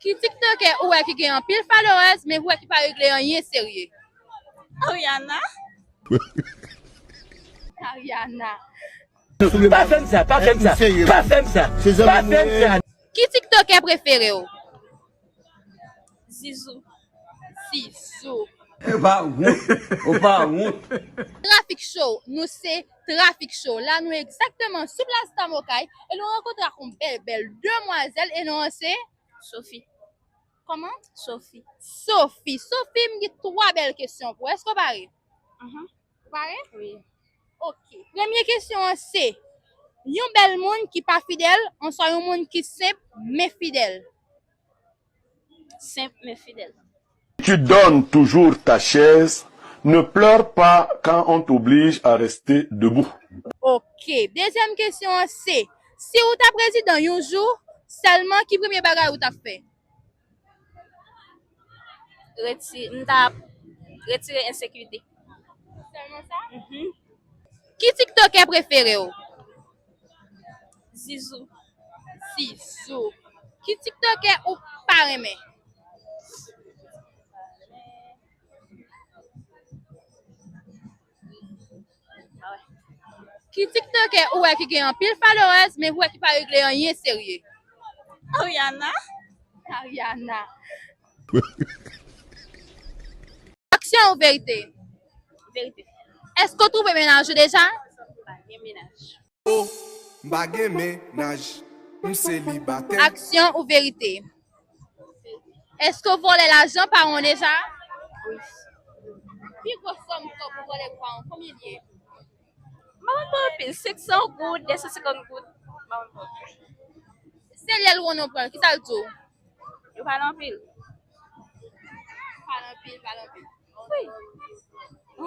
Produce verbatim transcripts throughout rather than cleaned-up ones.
Ki tiktokè ou wè ki gen anpil followers, men ou wè ki pa regle anyen serye? Ariana. Ariana. Pa fè m sa, pa fè m sa, pa fè m sa, pa fè m sa. Ki tiktokè prefere w? Zizou. Zizou. Ou pa wont, ou pa wont. Trafik Show, nou se Trafik Show. La nou egzakteman sou plas Tamokay e nou rankontre ak yon bèl bèl demwazèl e non an se Sophie. Kòman? Sophie. Sophie. Sophie, m gen twa bèl kesyon pou ou. Èske w pare? Ou pare? Wi. Ok. Premye kesyon an se, yon bèl moun ki pa fidèl, answa yon moun ki senp men fidèl? Senp men fidèl. Tu donnes toujours ta chaise, ne pleure pas quand on t'oblige à rester debout. Ok. Dezyèm kesyon an se, si ou ta prezidan yon jou, sèlman ki premye bagay ou t ap fè? Reti, m ta retire ensekirite. Sèlman sa? Mhm. Ki tiktokè prefere w? Zizou. Zizou. Ki tiktokè ou pa renmen? Ki tiktokè ou wè ki gen anpil followers, men ou wè ki pa regle anyen serye? Ariana. Ariana. Aksyon ou verite? Verite. Èske w twouve mennaj ou deja? Pa gen mennaj. Oh, m pa gen mennaj, m selibatè. Aksyon ou verite? Èske w vòlè lajan paran w deja? Pi gwo sòm kòb ou vòlè paran w, konbyen l ye? M pa konn pa anpil, senk san goud, de san senkant goud. M pa konn pa anpil. Se lè l wè w nan pran l, ki sa l di w? Yo pale anpil. Pale anpil, pale anpil. Wi.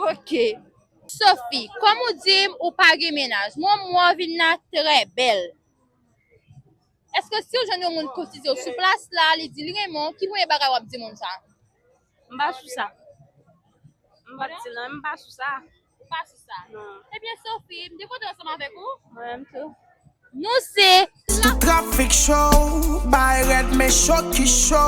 Ok. Sophie, kòm ou di m ou pa gen mennaj, mwen m wè w vin la trè bèl. Èske si w jwenn yon moun kotize w sou plas la, li di li renmen w, ki premye bagay w ap di moun sa? M pa sou sa. M pa di non, m pa sou sa. Ou pa sou sa? Non. Ebyen, Sophie, m te kontan ansanm avèk ou. Mwen menm tou. Nou se Sou Trafik Show, bay rèd men cho ki cho.